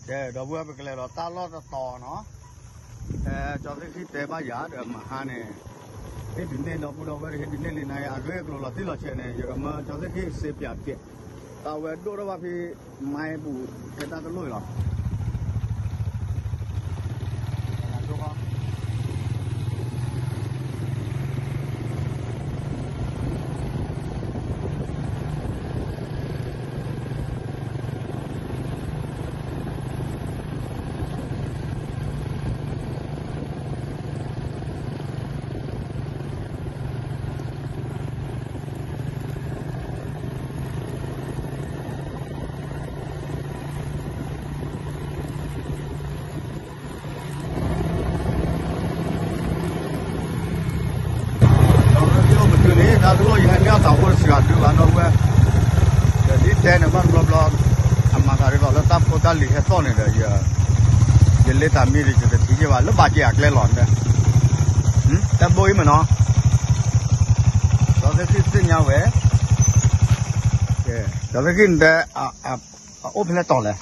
ကဲ ဒီပုၢ်ဝဲၢ် ပကလဲၤဒီးတၢ်လီၢ်တတီၤနီၤ, ကၠီသ့ၣ်ခံတဲဘၣ်ယၤဒီးမဟါန့ၣ်, ဟ့ၣ်ဒုးန့ၢ်ဒီပုၢ်ဒီဝဲၢ် ဟ့ၣ်ဒုးန့ၢ်လံနၤ အဂ့ၢ်အကျိၤလီၤတံၢ်လီၤဆဲးန့ၣ် ယကမၢကၠီသ့ၣ်ခံစ့ပၠးပျဲး, တၢ်ဝဲဒိၣ်ထီၣ်ဘၣ်ဖဲ မါပူၤ ကဲတၢ်တလိၣ်အံၤလီၤ. ဒီးဝဲဒ်အိၣ်ပတုၤန့ၣ် တၢ်တလိၣ်ယဟဲန့ၢ်အီၣ်သးအိၣ်စှၤဒုဘၣ်ဒီပုၢ်ဝဲၢ်, ဒီးဒ်တဲန့ၣ်ဘၣ်တဘျီဘျီ, အမၤသးဒ်သိးလၢတၢ်ဖိတၢ်လံၤဟဲသီၣ်န့ၣ်ဒီး ယလ့တၢ်မံဒီး ယတထံၣ်ယဲၢ်ဘၣ် လၢဘၣ်က့ၤအကျဲလီၤဒီး, တၢ်ဘိအံၤမ့ၢ်နီၤ, ဒီးသ့ၣ်သ့ၣ်ညါဝဲ, ဒီးသ့ၣ်သ့ၣ်နတဲ အအိၣ်ဖဲလဲၣ်တီၤလဲၣ်.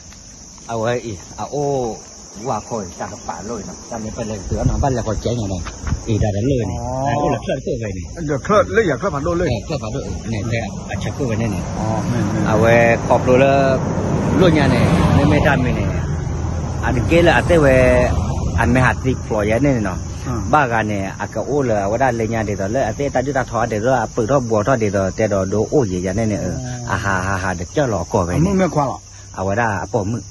အဝဲအံၤ အအိၣ်ဝၣ်ခီအံၤ တၢ်ကပာ်လိၣ်အံၤနီၤ, တၢ်မ့ၢ်ပလဲၤကတုၤအီၤနီၤ ဘၣ်လဲၤဃီၤကဲညါန့ၣ်, အံၤတၢ်တလိၣ်အံၤန့ၣ်, တၢ်အိၣ်လၢချၢၣ်တခိၣ်ဝဲန့ၣ်, ချၢၣ်ဖးဒိၣ်လၢ, ချၢၣ်ဖးဒိၣ်န့ၣ် ဖဲအဆၢခိၣ်ဝဲန့ၣ်န့ၣ်, အဝဲခီဖျိလၢ လိၣ်ညါန့ၣ် မ့မ့ၢ်တၢ်မံၤန့ၣ် အတက့ၢ်လၢအသ့ၣ်ဝဲ အမဲာ်ဟးသံဖျိးယဲန့ၣ်န့ၣ်နီၤ, ဘၣ်ဂၤန့ၣ် အကအိၣ်လၢအဝဲဒၣ်လၢညါဒ်သိးလၢအသ့ၣ်တၢ်ဒုၣ်တၢ်ထီဒ်သိး အပုာ်ထီၣ်ဘှီးထီၣ်ဒ်သိးတဲဒီးဒိအိၣ်ယဲယဲန့ၣ်န့ၣ်, အဟးဟးဟးဒီးကၢၢ်လီၤအကီၢ်ဝဲန့ၣ်, အဝဲဒၣ်အပိာ်မုၣ်,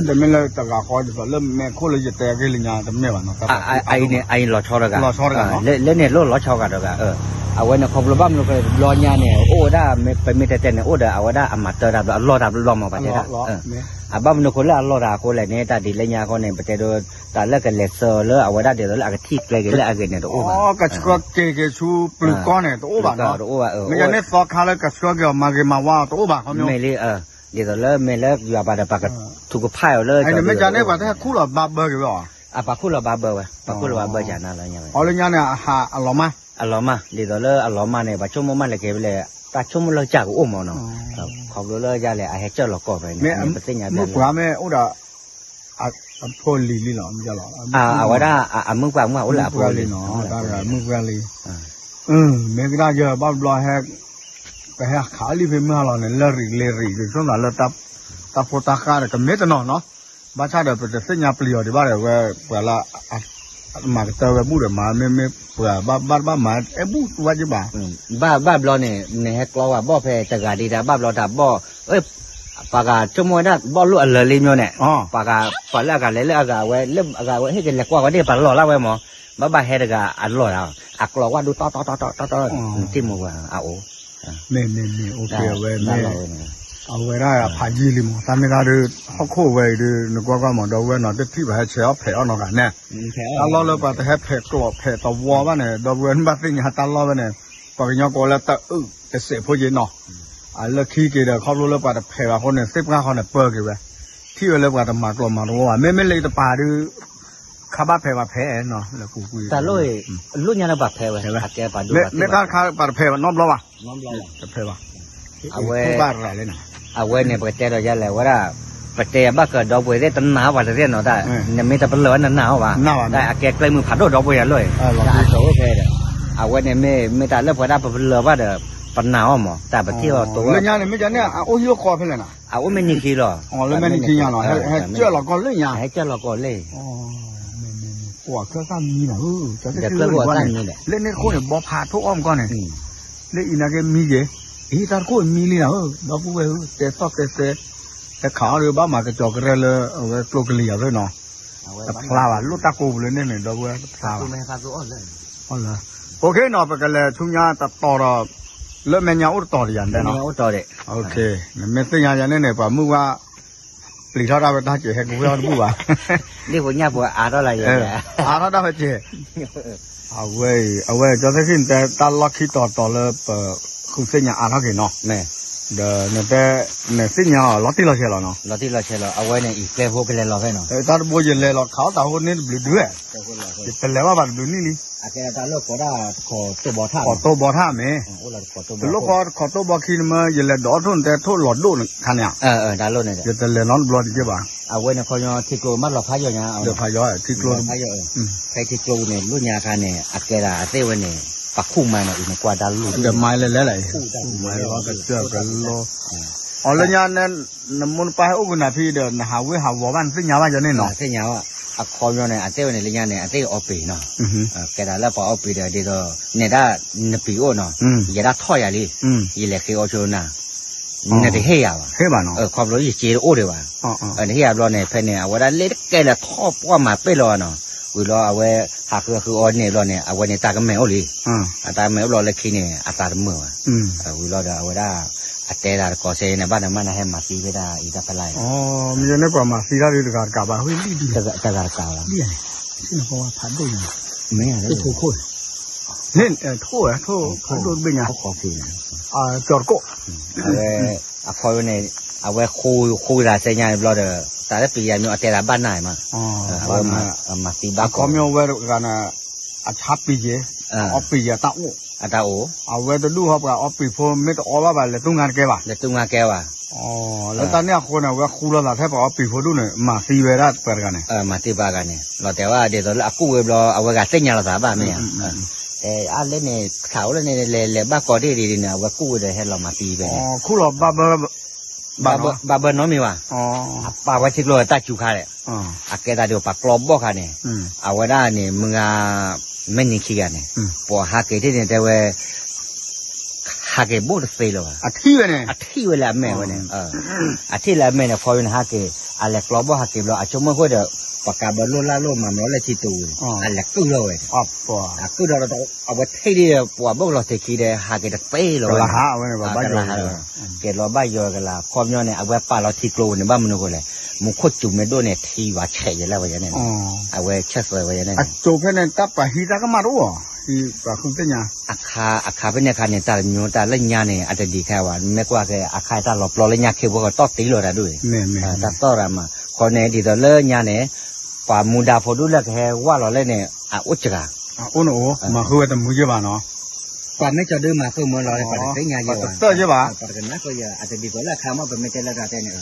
တမ့ၢ်လၢတဂၤဃီဒ်သိးလၢမဲာ်ခိၣ်လၢယတဲအဂ့ၢ်လၢညါတမ့ၢ်ဘၣ်နီၤ, အံၤန့ၣ်လီၤဆီတဂၤ, လၢန့ၣ်လိၣ်လီၤဆီဂၤတဂၤ, အဝဲန့ၣ်ခီဖျိဘၣ်မနုၤဃိတဘျီညါန့ၣ် အိၣ်ဝဲဒၣ် ပမ့ၢ်တဲတဲန့ၣ် အိၣ်ဒီးအဝဲဒၣ်အမၤတၢ်တဘျီ အလီၢ်တဘျီမး ပတဲဒၣ် အဘၣ်မနုၤဃိလၢအလီၢ်တၢ်အဃိလဲၣ်န့ၣ် တၢ်ဒ်လၢညါအဃိန့ၣ် ပတဲဒိ တၢ်လၢကလဲၤစၢၤလၢအဝဲဒၣ်ဒ်သိးလၢအကထံၣ်ကျဲက့ၤလၢအဂ့ၤန့ၣ်တအိၣ်ဘၣ်, ကဆှၢက့ၤက့ၤဆူပျုၤကီၢ်န့ၣ် တအိၣ်ဘၣ်နီၤ, မ့ၢ်ယၤန့ၣ်သီခါလၢကဆှၢက့ၤအီၤမၤဂ့ၤမၤဝါအီၤတအိၣ်ဘၣ်, မ့ၢ်လံ, ဒ်သိးလၢမ့ၢ်လၢယွၤပှၤဒီးပှၤကထူကဖၣ်အီၤလၢ, မ့ၢ်ယၤန့ၣ်ပှၤတဟဲခူၣ်လီၤဘၣ်ဘၢက့ၤဝဲအီၤ, အပှၤခူၣ်လီၤဘၣ်ဘၢဝဲ, ပှၤခူၣ်လီၤဘၣ်ဘၢကနၤလၢညါဝဲ, အီၤလၢညါန့ၣ် အဟးအလီၤမၢ် အလီၤမၢ် ဒ်သိးလၢအလီၤမၢ်န့ၣ် ပှၤဆိကမိၣ်မးလဲၤက့ၤဖဲလဲၣ် တၢ်ဆိကမိၣ်လၢကၢ်ကအိၣ်မးနီၤ, ခီဖျိလၢယလဲၣ် အဟဲကၢၢ်လီၤကီၢ်ဖဲန့ၣ် ပသ့ၣ်ညါဘၣ်လၢ မုၣ်ပှၢ်မ့ၢ်အိၣ်ဒီး အဖိလံၤလံလီၤ, အဝဲဒၣ်အမုၣ်ပှၢ်မုၣ်အိၣ်လၢအဖိလံၤ, မုၣ်ပှၢ်လံ, မ့ၢ်ကဒၣ်ယဘၣ်ဘျီဟဲ ပဟဲခးလံဖဲမုၢ်ဟါလီၤန့ၣ် လၢရံၣ်လ့ရံၣ် ဒ်သိးလၢ တၢ်ဖိတၢ်ဃၢ်ဒီးကမ့ၢ်တနီၤနီၤ, ဘၣ်ဆၣ်ဒီးပတသ့ၣ်ညါပျံၤအီၤဒံးဘၣ်ဒီး ဝဲပှၤလၢ မၤကတၢၢ်ဝဲဘူၣ်ဒီးမၤ မ့မ့ၢ်ပှၤဘၣ်ဘၣ်မၤအဲၣ်ဘူၣ်သူဝဲက့ဘၣ်, ဘၣ်ဘၣ်ဘျီန့ၣ် နဟဲကျီဝဲဘီၣ်ဖဲတဂၤဒံးတၢ်ဘၣ်ဘျီတၢ်ဘီၣ်, ပှၤဂၤဆိကမိၣ်ဝဲဒၣ်ဘီၣ်လိၣ်အလၢာ်လံမ့ၢ်န့ၣ်, ပှၤဂၤပှၤလၢအဂၤလဲၤလၢအဂၤဝဲ လၢအဂၤဝဲဟ့ၣ်ကလဲၤကွၢ်ဝဲဒၣ်ပှၤလီၢ်လၢဝဲမး, ဘၣ်ဘၣ်ဟဲတဂၤအလီၢ်တၢ်, အကျီဝဲဒိၣ်တီတီတီတီတီတီ, နထံၣ်မိၢ်ပှၢ်အအိၣ် မ့ၢ်မ့ၢ်မ့ၢ် အိၣ်က့ၤအဝဲမ့ၢ်, အဝဲဒၣ်အဖးယံာ်လံမး တၢ်မ့ၢ်တၢ်ဒုး ဟီၣ်ခိၣ်ဝဲအံၤဒုး နကွၢ်ကွၢ်မး ဒီပုၢ်ဝဲၢ်နီၤ တထံၣ်ပှၤဟဲဆဲးအီၣ်ဖဲးအီၣ်နီတဂၤန့ၣ်, တၢ်လီၢ်လၢပှၤတဟဲဖဲးကျိးဖဲးသဝီဘၣ်န့ၣ် ဒီပုၢ်ဝဲၢ်ဘၣ်သ့ၣ်ညါတၢ်လီၢ်ဝဲန့ၣ်, ပှၤကညီကိးလၢတအုၣ်တစဲးဖိက့နီၤ, အလၢခံက့ၤဒီး ခီဖျိလၢပှၤတဖဲးဘၣ်အဃိန့ၣ် သ့ၣ်ပှၢ်ဃီန့ၣ်ပၢက့ၤဝဲ, ထံၣ်ဝဲလၢပှၤတမၤကျိးမၤသဝီဘၣ် မ့မ့ၢ်လၢတပၤဒုး ခါဘၣ်ဖဲးဘၣ်ဖဲးနီၤ လၢကူကွံာ် တၢ်လိၣ်အံၤ လိၣ်ညါလၢပှၤဖဲးဝဲ မ့ၢ်တၢ်တခါပှၤတဖဲးဘၣ်နီတဘျီဘၣ်, တဖဲးဘၣ်, အဝဲ, အဝဲန့ၣ် ပကတဲဒီးယၤလဲၣ် အဝဲဒၣ်, ပတဲယၤဘၣ်ကဒီပုၢ်ဝဲၢ်သ့ၣ်တနာ်ဘၣ်တသ့ၣ်နီၤ တၢ်, နမ့ၢ်တပလၢၢ်ဝဲနနာ်အီၤဘၣ်, တၢ်အကဲကျဲမုၢ်ဖးဒိၣ်ဒီပုၢ်ဝဲၢ်ယၤလိၣ်, တၢ်အဆိကဲဒီး, အဝဲန့ၣ်မ့ၢ်မ့ၢ်တၢ်လၢပှၤဒၣ်ပပလၢၢ်ဘၣ်ဒီး, ပနာ်အီၤမး တၢ်ပထံၣ်အီၤတိဝဲ, လၢညါန့ၣ်မ့ၢ်ကန့ၣ် အအိၣ်ဟံၣ်အိၣ်ဃီဖဲလဲၣ်နီၤ, အအိၣ်မ့ၢ်နံၤခံလီၤ, လၢမ့ၢ်နံၤခံညါလီၤ, ဟဲကၢၢ်လီၤကီၢ်လၢညါ, ဟဲကၢၢ်လီၤကီၢ်လၢ ပှၤချၢၣ်သၣ်မံနီၤ, လၢန့ၣ်ခိၣ်န့ၣ် ဘီဖးထိၣ်အီၣ်မးကီၢ်န့ၣ်, လၢအံၤနာ်က့မံက့ၤ, အံၤတၢ်တခိၣ်မံလံနီၤ, ဒီပုၢ်ဝဲၢ်ဧၢ, တဲသီၣ်တဲသဲ, ဟဲခးအီၣ်ဒီးဘၣ်မၤကစီၤကရဲလၢအဝဲကျိကလံၤအီၤသ့ၣ်နီၤ, တဖျါဘၣ်, လိၣ်တၢ်ကိးပူၤလၢန့ၣ်န့ၣ် ဒီပုၢ်ဝဲၢ်တဖျါဘၣ်, အီၣ်လၢ, အိၣ်ခ့နီၤ ပကလဲၤဆူညါတတီၤဒီး, လၢမဲာ်ညါအိၣ်တတီၤဒီးယၤတဲနီၤ, နမ့ၢ်သ့ၣ်ညါယၤန့ၣ်န့ၣ် ပှၤမုၢ်ဝါ ပျံၤထီၣ်တၢ်ဝဲတၢ်စဲး ဟဲကဝဲအီၣ်တဘူၣ်ဘၣ်, ဒ်ပညၣ်ပှၤအါထီၣ်လၢယဲ, အါထီၣ်တၢ်ဝဲစဲး, အဝဲအံၤ အဝဲကၠီသ့ၣ်ခံန့ၣ် တဲတၢ်လီၢ်ခံတီၤတီၤလၢပ ဃုသ့ၣ်ညါအါထီၣ်က့ၤနီၤ, ဒီးနတဲ နသ့ၣ်ညါအီၤလီၤတံၢ်လီၤဆဲးလီၤနီၤ. လီၤတံၢ်လီၤဆဲးလီၤ အဝဲန့ၣ်အံၤကျဲဖိကလဲၤလီၤဖဲနီၤ. တၢ်တဘိယလဲၤလီၤခးအီၣ်တၢ်ဟိန့ၣ်တဘျုးဒုးဝဲ, ယတလဲၤဘၣ်ဘၣ်တဘျုးနံၣ်လံ. တၢ်လၢကိးဒၣ် တခိးတိၢ်ဘီထၣ်မ့ၢ်, တလိၣ်ဃီတခိးတိၢ်ဘီခံန့ၣ်မ့ၢ် ယလဲၤဒိးထီၣ်နတဲထိၣ်လီၤဒိၣ်ခါန့ၣ်ဧါ, ယတလဲၤနီတဘျီတက့ၢ်ဘၣ်. အဝဲန့ၣ်ခီညီထံကျိမ့ၢ်လီၤဖးယိာ်ညါ, လီၤဖးယိာ်ထံကျိ, ဖဲထံကျိပူၤန့ၣ် လိၣ်ညါအခါန့ၣ် အကဲဒၣ်အသ့ၣ်ဝဲန့ၣ် ပှၤခူၣ်မါနီၤ အံၤနကွၢ်တၢ်လူၢ် တမၤလဲၤလဲၤလဲၣ်, ခူၣ်မါလီၤကစၢၢ်ကလိ, အီၤလၢညါ နမိၢ်နပၢ်ဟဲအိၣ်ကနၣ်ဖံဒီး နဟးဝ့ၢ်ဟးဝီၤဘၣ် နသ့ၣ်ညါဘၣ်ယၤန့ၣ်နီၤ. သ့ၣ်ညါဘၣ်, အခီပညီန့ၣ် အသ့ၣ်ဝဲန့ၣ် လၢညါန့ၣ် အသ့ၣ်အီပ့ၤနီၤ, ကဲဒၣ်လၢပှၤအီပ့ၤဒီး ဒ်သိး နဲဒၣ်နပံၤအိၣ်နီၤ, ယဲဒၣ်ထီၣ်ယၤလံ, ယလဲၤဃ့အီၣ်ဆိနၤ, နတဟ့ၣ်ယၤဘၣ်, ခီဖျိယစ့တအိၣ်ဒံးဘၣ်, နဟ့ၣ်ယၤဘျီန့ၣ် ဖဲန့ၣ် အဝဲဒၣ်လ့တကဲလၢထီၣ်ပှၢ်မၤပ့ၢ်လီၤဘၣ်နီၤ, ဝံၤလီၤအဝဲ ဟးဃုအဃုအီန့ၣ်ဘျီန့ၣ် အဝဲန့ၣ်တၢ်ကမဲာ်အိၣ်လံ, အတၢ်ကမဲာ်အိၣ်ဘျီလၢခံန့ၣ် အသးတမုာ်ဘၣ်, ဝံၤလီၤဒီးအဝဲဒၣ် အတဲဒၣ်တကိးစဲန့ၣ် ဘၣ်နမ့ၢ်နဟဲမၤသံဝဲဒၣ်အံၤတၢ်ဖဲလၢ်အံၤ, မ့ၢ်ယန့ၣ်ကွၢ်မၤသံတၢ်ဒ်တဂၤတကးဘၣ် ဝံၤလံဒ် တဂၤတကးဘၣ်, မ့ၢ်ထိၣ်ခိၣ်, ထိၣ်ဝဲ ထိၣ်ဖးဒိၣ်တဘ့ၣ်ညါ, ကၠီၤတကိး, အဝဲ အခီပညီန့ၣ် အဝဲဃူဃူသးစဲညါန့ၣ်ဘျီဒီး တၢ်လၢပယီၤမ့ၢ် အတဲဒၣ်ဘၣ်နၢ်မး, အဝဲမၤသံဘၣ် အခီပညီဝဲတဂၤန့ၣ် အဆါပံၤက့ၤ, အီပံၤက့ၤအတၢ်အိၣ်, အတၢ်အိၣ်, အဝဲတဒူၣ်ဟီပှၤအီပံၤဖိမ့ၢ်တအီဘၣ်ဘၣ် လဲၤတူၢ်ငါတကဲဘၣ်, လဲၤတူၢ်ငါကဲဘၣ်, လၢတၢ်န့ၣ်အဃိန့ၣ် အဝဲဃူလိာ်သးထဲပှၤအီပံၤဖိဒူၣ်န့ၣ် မၤသံဝဲဒၣ်ပှၤတဂၤန့ၣ်, မၤသံပှၤတဂၤန့ၣ် လီၤတဲာ်ဝဲဒ်သိးလၢအကူၣ်ဝဲဘျီ အဝဲဂၤသ့ၣ်ညါလိာ်သးဘၣ်မ့ၢ်ဧါ တဲအါလဲၣ်န့ၣ် ခးအိၣ်လၢန့ၣ် လဲၤလဲၤဘၣ်ကီးဒ့ၣ်ဒ်န့ၣ် အဝဲကူၣ်ဝဲဒီးဟဲလီၤမၤသံဖဲန့ၣ်, ခူၣ်လီၤဘၣ်ဘၣ်, ဘၣ်ဘၣ်ဘၢနီတမံၤဘၣ်, အပာ်ဝဲထံကျိတၢ်စူၤခါဒီး, အကဲသးဒ်ပှၤကျီဘီၣ်ခါန့ၣ်, အဝဲဒၣ်န့ၣ် မုၢ်ဂၤ မဲၢ်နံၤခံဂၤန့ၣ်, ပှၤဟးက့ၤထံၣ်န့ၣ်တဲဝဲ ဟးက့ၤဘိၣ်တသ့လၢၤဘၣ်, အထံၣ်ဝဲန့ၣ်, အထံၣ်ဝဲလၢအမဲာ်ဝဲန့ၣ်, အထံၣ်လၢအမဲာ်န့ၣ် ခီဖျိန့ၣ် ဟးက့ၤ အလဲၤကျီဘီၣ်ဟးက့ၤဘျီ အဆိကမိၣ်ဃိဒီး ပှၤကးဘၢလိၣ်လၢ်လိၣ်မၤမၤလီၤလၢထံကျိပူၤန့ၣ် အလဲၤကုၢ်ထီၣ်ဝဲန့ၣ်, အကုၢ်ထီၣ်ဒီး အဝဲထံၣ်ဒ်ပှၤဘၣ်ကလီၤတ့ၢ်ခံဒီး ဟးက့ၤတသ့လၢၤဘၣ်, ကဲလီၤဘၣ်ယီၤကလၤ ခီပညီန့ၣ် အဝဲပာ်လီၤထံကျိပူၤန့ၣ် ဘၣ်မနုၤဃိလဲၣ်, မူခိၣ်စူၤမ့ၢ်ဒိၣ်န့ၣ် ထံဝဲဆဲးယဲလၢဝဲန့ၣ်, အဝဲဆဲးသွဲးဝဲန့ၣ်, အကျိၤဖဲန့ၣ် တၢ်ပှၤဟံးတၢ်ကမၣ်တအိၣ်, ဟံးပှၤဃုသ့ၣ်ညါ အခါဖဲန့ၣ်အခါန့ၣ် တၢ်တမျိုး တၢ်လၢညါန့ၣ် အတဒံးခဲဘၣ် မ့ၢ်ကွၢ်က့ အခါတၢ်လီၤပျီလၢညါခ့ဖိကတီၢ်တံၢ်လီၤတၢ်ဒိၣ်အံၤ, တၢ်တီၢ်ရၤမး ခီန့ၣ် ဒ်သိးလၢညါန့ၣ် ပှၤမူဒါဖိဒူၣ်လၢကဟဲဝၢ်လီၤလဲၣ်န့ၣ် အအိၣ်စှၤ, အအိၣ်န့ၣ်အိၣ် မၤဃုဝဲတမုာ်ယဲၢ်ဘၣ်နီၤ, ပှၤမ့ၢ်ကၠီဒုမၤဃုမုာ်လီၤ ပှၤတသ့ၣ်ညါယဲၢ်ဘၣ်, ပှၤတကနၣ်ဃုယဲၢ် အတဒ်သိးလၢအခါမ့ၢ်ပမ့ၢ်တဲလၢတၢ်တဲန့ၣ်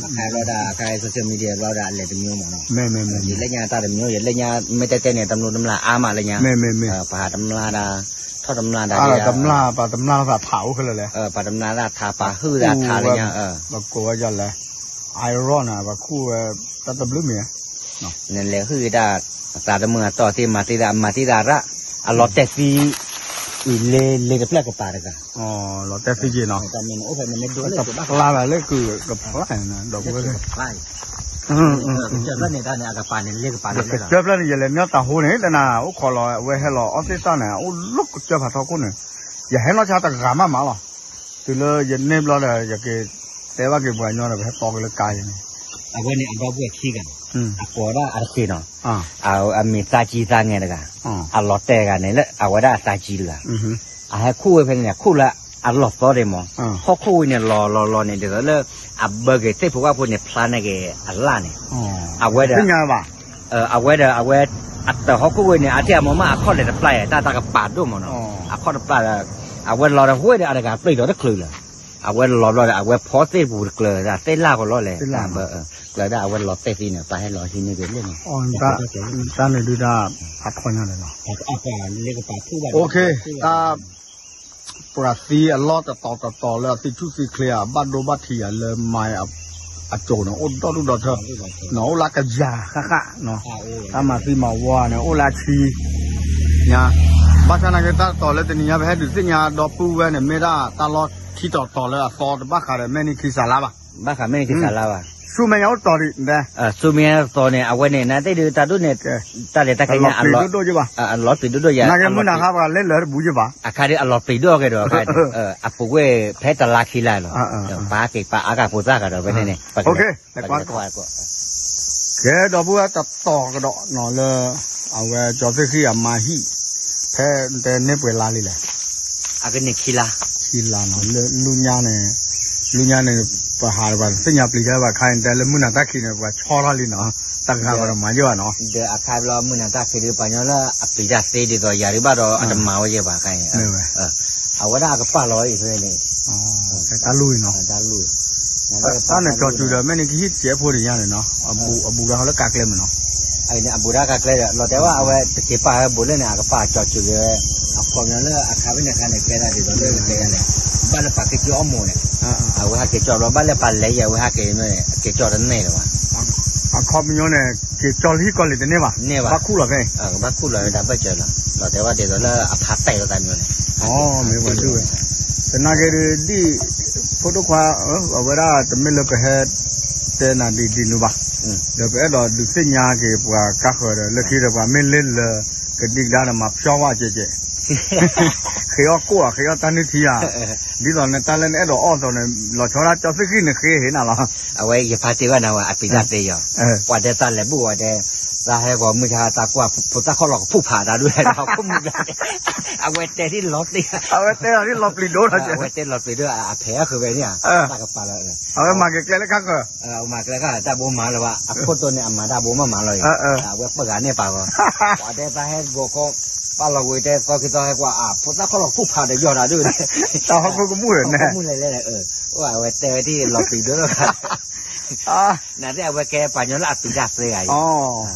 အခါဘျီဒၣ် အခါ social media ဘျီဒၣ် အလဲၤတမျိုးမးနီၤ, ဒ်လၢညါတၢ်တမျိုး ယလၢညါ မ့ၢ်တဲတဲန့ၣ် တမျိးတမျာ်အါမးလၢညါ, ပှၤတမျာ်ဒၣ် ထီၣ်တမျာ်ဒၣ် တမျာ် ပှၤတမျာ်သးထးအိၣ်ခဲလၢာ်လဲၣ်, ပှၤတမျာ်သးထး ပှၤဟုၣ်သးထးလၢညါ, ပကိးဝဲဒ်လဲၣ်, iron န့ၣ် ပှၤခူၣ်ဝဲ တၢ်တဘျုးမ့ၢ် နလဲၤဟုၣ်ဒၣ် အသးတမုာ်အတီၢ်သ့ မၤသံဒၣ် မၤသံဒၣ်ရၣ် အလီၤတဲာ်သံ အံၤလ့လ့တဖျၢၣ်ကပၤတဂၤ, လီၤတဲာ်သံက့ၤနီၤ, တပျၢ်ဘၣ်လၢကုၢ်ကပျၢ်န့ၣ် ဒီပုၢ်ဝဲၢ်သ့ၣ်, ကစၢၢ်ဖျၢၣ်န့ၣ် ယလဲၤမ့ၢ်တၢ်ဟိန့ၣ် တနၤ အိၣ်ခိးလီၤ အဝဲဟဲလီၤအီၣ်သ့ၣ်သၣ်န့ၣ် အအိၣ်လၢကစၢၢ်ဖးထီခိၣ်န့ၣ်, ယဟဲနီၢ်ဆါတဂၤမးမးလီၤ, တုၤလၢယန့ၢ်ဘျီဒီး ယက့ၤတဲဘၣ်က့ၤပှၤကညီဒီး ပဟဲတီက့ၤလၢကါယဲန့ၣ်, အဝဲန့ၣ်အဒီပုၢ်ဝဲၢ်ခံဂၤ, အကိးဒၣ်အတက့ၤနီၤ, အမ့ၢ်သးကံသးငဲၤတဂၤ, အလီၤတဲာ်တဂၤန့ၣ်လၢအဝဲဒၣ်အသးကံတဂၤ, အဟဲခူၣ်ဝဲဖဲန့ၣ်န့ၣ် ခူၣ်လၢအလီၤသီဒ့ၣ်မး, ဟီၣ်ခိၣ်ဝဲန့ၣ် လီၤလီၤလီၤန့ၣ် ဒ်သိးလၢ အဘၢက့ၤသ့ၣ်ဖိဝၣ်ဖိန့ၣ် ဖျါန့ၢ်က့ၤအလၣ်န့ၣ်, အဝဲဒီး အဝဲဒီးအဝဲ အတၢ်ဟီၣ်ခိၣ်ဝဲန့ၣ် အထံၣ်အမိၢ်မး အခီၣ်လဲၤတပျၢ်ယဲ တၢ်တၢ်ကပၤဒိၣ်မးနီၤ, အခီၣ်တပျၢ်ဒီး အဝဲလီၤဒီးဝဲဒီးအတဂၤပျံၤဒီးတချုးလၢၤ, အဝဲလီၤဘျီဒီး အဝဲဖီသ့ၣ်ပူၤတကျၢၤ သ့ၣ်လၣ်ကလီလၢၤ, ကျၢၤဒၣ်အဝဲလီၤတဲာ်သံန့ၣ် ပှၤဟဲလီၤဟံးန့ၢ်က့ၤလၢန့ၣ်, တၢ်န့ၣ်ဒုးတၢ်ဖးထီညါန့ၣ်လီၤ, တၢ် ပှၤသံအလီၢ်တတီၤတတီၤလၢအသံထူၣ်သံချ့ဧါ ဘၣ်ဒိဘၣ်ထံးဧါလၢမၤအကိာ်န့ၣ် အိၣ်ဒီဒူၣ်ဒီထၢ, န့ၣ်အိၣ်လၢကယၤဃၣ်ဃၣ်, တၢ်မၤသံမၤဝီန့ၣ် အိၣ်လၢအဆံညါ, ဘၣ်ဆၣ်နာ်က့ တၢ်တတီၤလၢတနံၤညါ ပဟဲဒုးသ့ၣ်ညါဒီပုၢ်ဝဲၢ်န့ၣ် မ့ၢ်ဒၣ်တၢ်လီၢ်ထံတီၤတီၤလၢအသီတဘၣ်ဃးဒီး မဲၢ်နံၣ်ခံစးလါဘၣ်, ဘၣ်ဃးမဲၢ်နံၣ်ခံစးလါဘၣ်, ဆူမဲာ်ညါအိၣ်တီၤဒံး, ဆူမဲာ်ညါတတီၤန့ၣ် အဝဲန့ၣ် နသ့ၣ်ဒုးတၢ်ဒိၣ်န့ၣ်, တၢ်လဲၤတၢ်ကဲညါ အလီၤပျံၤဒိၣ်ဒိၣ်ယဲဘၣ်, အလီၤပျံၤဒိၣ်ဒိၣ်ယဲ, နာ်က့မုၢ်နၤခါပှၤလဲၤလၢတဘူးယဲဘၣ်, အခါဒ်အလီၤပျံၤဒိၣ်ကဲဒီး, အပူၤကွံာ်ဖဲတလါခံလါလီၤ, ပာ်က့ၤပာ်အါကပူၤသၣ်ကဒီးဖဲန့ၣ်န့ၣ်, ကဲဒီပုၢ်ဝဲၢ်တတီၤကဒီးနီၤလၢ အဝဲကၠီသ့ၣ်ဃံၣ်အမါဟံၣ်, ဖဲတဲန့ၢ်ပှဲၤလါလံလဲၣ်, အကန့ၣ်ခံလါ, ခံလါနီၤ လၢလူညါန့ၣ်, လၢညါန့ၣ် ပဟးဒီးပှၤသ့ၣ်ညါပျံၤတၢ်ဘၣ်ခါန့ၣ် တဲလၢမုၢ်နၤတၢ်ခံးန့ၣ် ပှၤဆီထီၣ်လံနီၤ, တၢ်ဂၤပှၤတမၤယိၣ်ဘၣ်နီၤ, ဒီးအခါဘျီမုၢ်နၤတၢ်ခံးဒီး ပှၤကညီလၢအပျံၤတၢ်သ့ဒ်သိးယၤဒုးဘၣ်ဒီးအတမၤဝဲယဲၢ်ဘၣ်ခါန့ၣ်, အဝဲဒၣ်အကပာ်လီၤအံၤန့ၣ်, တၢ်လူၢ်အံၤနီၤ, တၢ်လူၢ်, တၢ်န့ၣ်ကၠီၤစူၤဒီး မ့ၢ်န့ၣ်ကဟံၣ်စဲးဖိတညါန့ၣ်နီၤ, အဘူးဒၣ်ဟီလၢကါကျဲမ့ၢ်နီၤ အဘူးဒၣ်ကါကျဲဒီး လီၤတဲာ်ဝဲအဝဲတက့ၤပာ်ဝဲဘူးလၢန့ၣ် အကပာ်ကၠီၤစူၤက့ၤဝဲ, အခီပညီလၢအခါဖဲန့ၣ်အခါန့ၣ် ကဲဒၣ်ဒ်သိးလၢကတဲယၤလဲၣ်, ဘၣ်လၢပှၤက့ၤကၠီအီၣ်မူးန့ၣ်, အဝဲဟဲက့ၤကၠီဘျီ ဘၣ်လၢပှၤလဲၤယဲၢ်ဝဲဟဲက့ၤန့ၣ် က့ၤကၠီတန့ၢ်လၢၤဘၣ်, အခီပညီန့ၣ် က့ၤကၠီလၢဟံၣ်ကီၢ်လံၤတန့ၢ်ဘၣ်, န့ၢ်ဘၣ်, ဘၣ်ခူၣ်လီၤဖဲ, ကဘၣ်ခူၣ်လီၤဝဲဒၣ်ဘၣ်စၢၤလီၤ, လီၤတဲာ်ဝဲဒ်သိးလၢအဖးပဲာ်လီၤသးမ့ၢ်န့ၣ်, မ့ၢ်ဝဲဒၣ်ဝဲ, သနာ်က့ဒ် ဖိဒိၣ်ခွါ, အဝဲဒၣ်တမ့ၢ်လၢပဟဲ တဲနၤဒ်ဒ်နုၤဘၣ်, ဒီးပအဲၣ်ဒိးဒုးသ့ၣ်ညါက့ၤပှၤကါဃၢၤဒီး လၢခံဒီးပှၤမ့ၢ်လ့လၢ ကဒံကဒါဒီးမၤဖျီဝဲကဲးကဲး, ဃ့အီၣ်ကိၣ်ဧါ ဃ့အီၣ်တၢ်နုၢ်ထံဧါ, ဒ်သိးနတၢ်လၢနအဲၣ်ဒိးအီၣ်သိးန့ၣ် လီၤဆီဒၣ်ကၠီသ့ၣ်ဃံၣ်န့ၣ်ဃ့ဟ့ၣ်နၤလီၤ, အဝဲယဖါတ့ၢ်ဘၣ်နၤဝဲအပျံၤတၢ်သ့ယီၤ, ပှၤတဲသးလဲၤဘူၣ်ဝဲတဲ, သးဟဲဂီၤမုၢ်ဆါသးကွၢ်ဖိသၣ်ခီၣ်လီၤကဖူးဖးတၢ်ဒုးဟဲဒီးဟီၣ်ခိၣ်မုၢ်ဘျီ, အဝဲတဲဒ်လီၤတံၢ်, အဝဲတဲလီၤဒ်လီၤပျံၤဒိၣ်လီၤ, အဝဲတဲလီၤပျံၤဒိၣ်အဖဲအဃုာ်ဝဲန့ၣ်, တၢ်ကပာ်လီၤ အဝဲမၤက့ၤကျဲလၢကါဃၢၤ, မၤကျဲကါ တၢ်ဘိမၤလၢၤဘၣ် အခိၣ်တိန့ၣ် အမၤတၢ်ဘိမးမးလီၤအံၤ, အဝဲပှၤဂၤန့ၣ်ပာ်ဂီၤ, ပှၤတဲသးဟဲဂီၤခီ, ပာ်လီၤဝံၤတဲသီခံသီဟဲကွၢ် အဖိသၣ်ခီၣ်လီၤကဖူးဖးဒီးယီၤတၢ်ဒုး, တၢ်ဟီၣ်ခိၣ်ကမူၣ်န့ၣ်, အိၣ်အဝဲတဲဝဲဒ်လီၤပျံၤဒိၣ်လီၤ, နသ့ၣ်အဝဲကဲပှၤကညီလၢအပျံၤတၢ်သ့ဂၤအံၤ,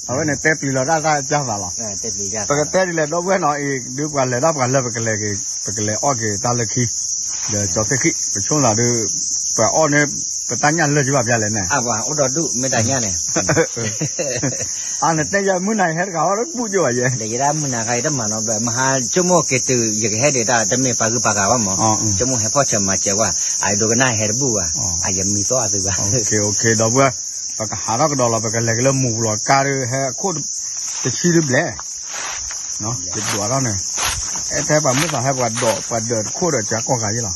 အဝဲန့ၣ်တဲပျံၤလီၤတၢ်တၢ်ကၢ်သးလီၤ, ပကတဲဒ်လဲၣ် ဒီပုၢ်ဝဲၢ်နီၤအံၤ ဒုးပှၤလဲၤတၢ်ပှၤလၢပကလဲၤက့ၤ ပကလဲၤအီၣ်က့ၤတၢ်လၢခံ, ဒီးကၠီသ့ၣ်ဃံၣ် ပဆိမိၣ်သးဒုး, ပှၤအီၣ်န့ၣ် ပတၢ်ညၣ်လၢာ်ကဘၣ်ဖျါလဲၣ်န့ၣ်, အိၣ်ဒီးဒူၣ်မ့ၢ်တၢ်ညၣ်န့ၣ်, အနတဲယၤမုၢ်နၤယဟဲတဂၤအီၣ်တဘူၣ်ကၠိဘၣ်ယဲ, ဒီးယဒၣ်မုၢ်နၤခါအံၤတမၤနီတဘျီ မဟါဆိကမိၣ်က့ၤတုၤ ယကဟဲဒံးတၢ်တမ့ၢ်ပှၤဂုၤပှၤဂၤဘၣ်မး, ဆိကမိၣ်ဟဲဖီၣ်ဆၢမၤစၢၤကွၢ်, အဒိကနၣ်ဟဲတဘူၣ်ဘၣ်, အယမံၤသီၣ်အသုဘၣ်, ဒီပုၢ်ဝဲၢ်, ပကဟးထီၣ်ကဒီးလီၤ ပကလဲၤကလၢမူၤပူၤလီၤ ကါဒုးဟဲအခိၣ်တဆံဒုးဘျဲၣ် ယဒွးထီၣ်န့ၣ်, အဲၣ်ထဲပှၤမုၣ်သးဟဲပှၤဒိးပှၤဒၢးတခိၣ်ဒီး ကၢကိးဂၤယ့လီၤ,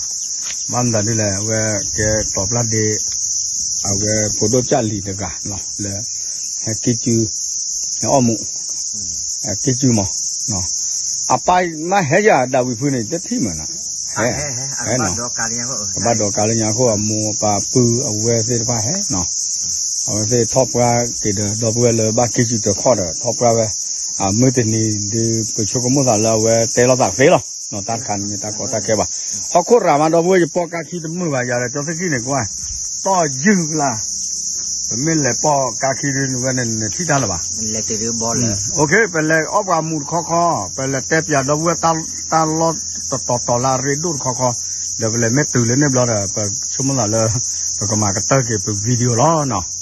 ဘၣ်မတၤဒုလဲၣ် အဝဲကဲတီၤပျၢ်ဒ့, အဝဲဖိဒိၣ်ကၢ်လံၤတဂၤလီၤ လၢ ဟဲက့ၤစု, ဟဲအီၣ်မူး, ဟဲက့ၤစုမး, အပၢ်မ့ၢ်ဟဲယၤဒၣ်ဝံၤဖုန့ၣ် တထံၣ်မးနီၤ, ဟဲ, ဟဲနီၤ, ကဘၣ်ဒိးကါလၢညါအခိၣ် အမိၢ်အပၢ်ပုၢ်အဝဲသ့ၣ်တဖၣ်ဟဲနီၤ, အဝဲသ့ၣ်ထီၣ်ပှၢ်က့ၤဒီး ဒီပုၢ်ဝဲၢ်လၢဘၣ်က့ၤစုတခီဒီး ထီၣ်ပှၢ်ဝဲ, မုၢ်တနံၤဒုး ပဆိကမိၣ်သးလၢအဝဲတဲလိာ်သးသ့လီၤ, တၢ်တခါန့ၣ်မ့ၢ်တၢ်ကီတၢ်ခဲဘၣ်, ဟီၣ်ခိၣ်ရၤမး ဒီပုၢ်ဝဲၢ် ယပီၢ်ကါခံတမုာ်ဘၣ် ယၤဒီးကၠီသ့ၣ်ဃံၣ်န့ၣ်ကွၢ်, တီၢ်ယုၢ်ကလါ, ပမ့ၢ်လဲၤပီၢ်ကါခံဒုး နဝဲန့ၣ် နထံၣ်တၢ်လၢၤဘၣ်, ပလဲၤအီၣ်ပှၤမူးတခီခီ, ပလဲၤတဲပၠးဒီပုၢ်ဝဲၢ်တၢ်လီၢ်တတီၤတီၤလၢအရ့ဒိၣ်တခီခီ, ဒီးပလဲၤမ့ၢ်တုၤလၢန့ၣ်ဘျီဒီး ပဆိကမိၣ်သးလၢ ပကမၤကတၢၢ်က့ၤပ video လီၤနီၤ